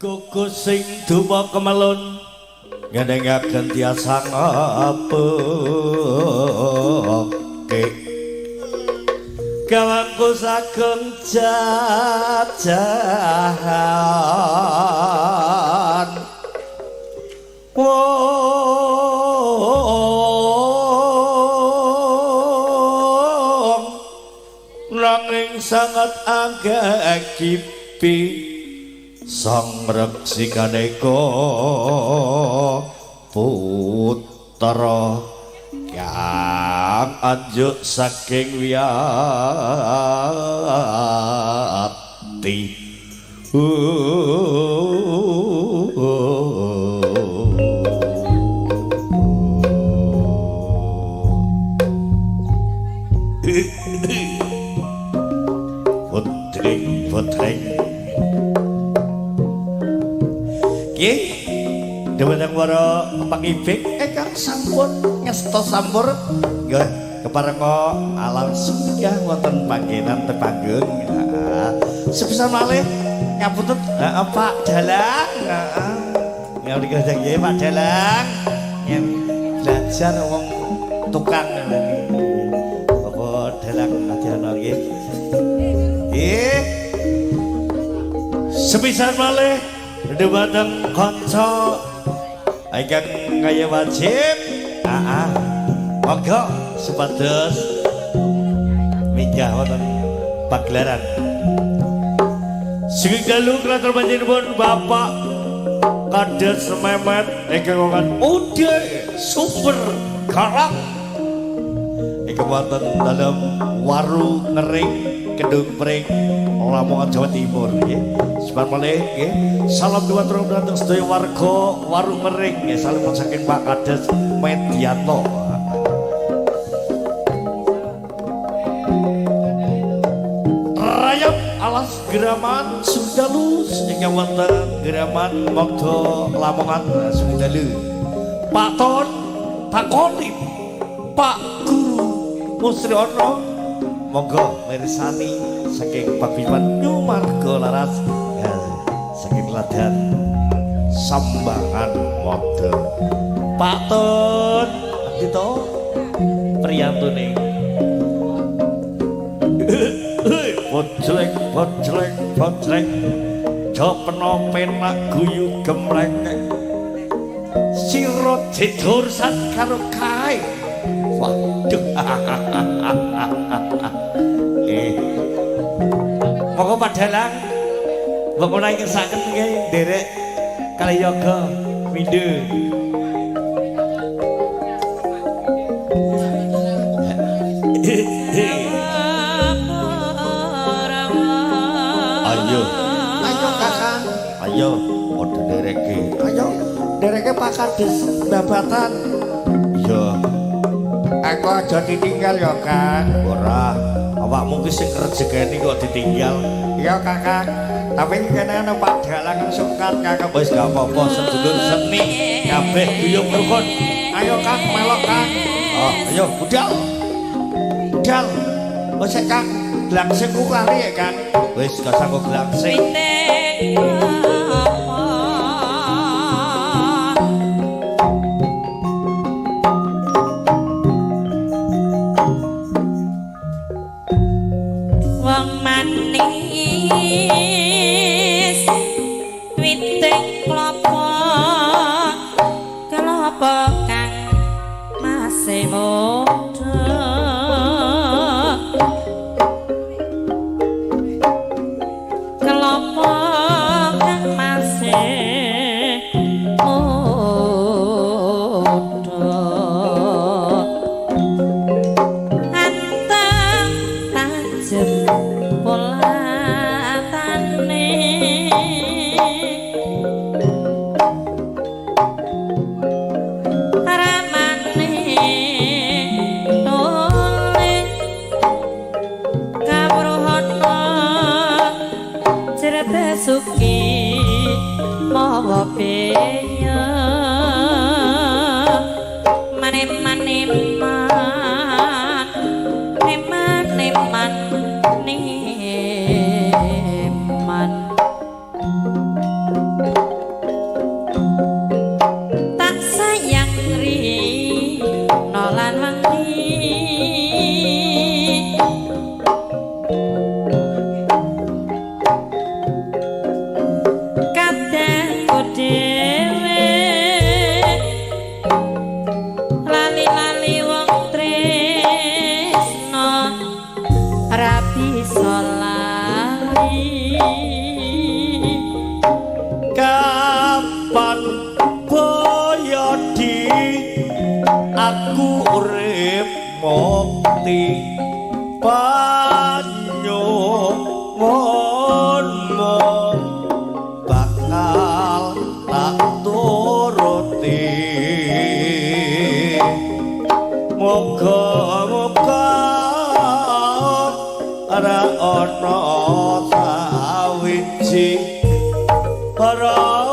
Gugus sing dupa kemelun ngenengaken tiasa ngapeke gawangku sageng jajahan wong nanging sangat anggagipi sang reksi kaneka putra kang anjuk saking wiyati. Putring putring nggih dumateng para pangibik ingkang sampun ngesta sampur nggih keparenga langsung minggah wonten panggenan tepanggung. Heeh. Sepisan malih ngapunten heeh Pak Dalang. Heeh. Nggih nggih Pak Dalang. Yen belajar wong tukang niki. Bapak Dalang Adhyana nggih. Nggih. Sepisan malih dumateng kanca ingkang kaya wajib. Heeh. Monggo supados minggah wonten pagelaran. Sugeng dalu kraton panjenenganipun Bapak Kades Memet ingkang wonten Ude Super Karang ingkang wonten dalem Waru Ngering Kedung Pring Lamongan Jawa Timur nggih. Sebar malih nggih. Salam dumateng dumateng sedaya warga Waru Ngering nggih. Salam saking Pak Kades Medianto. Rayap alas Geraman Sundalu ingkang wonten Geraman Mogdo Lamongan Sundalu. Pak Ton, Pak Kolim, Pak Guru Musriono monggo mirsani saking Paguyuban Nyumarga Laras ya, saking Ladan Sambangan Modo. Pak Ton, andi to priyantune. Bojleng bojleng bojleng jopeno penak guyu gemleng sira jedursat karo kae. Waduh. Monggo Pak Dalang mbok menawi ngesaken nggih nderek kalih yoga mindhe. Ayo. Ayo Kakang. Ayo padha ndereke. Ayo ndereke Pak Kades Babatan. Iya. Aku aja ditinggal ya, Kang. Ora, awakmu ki sing rejekeni kok ditinggal. Iya, Kakang. Tapi kene ana Pak Dalang sungkan, Kakang. Wis gak apa-apa sedulur seni kabeh guyub rukun. Ayo, Kang, melok, Kang. Oh, ayo budal. Budal. Wis Kang, glangsingku lali ya, Kang. Wis gak sanggup glangsing. Wong manis witing klopo klopo kang masih muda klopo kang masih muda anteng tajem polatane ramane tole kawruhana jrebesuki mawa beya mane-mane-man neman-neman neman. Turuti panyuwunmu, bakal tak turuti. Muga-muga ora ana sawiji para.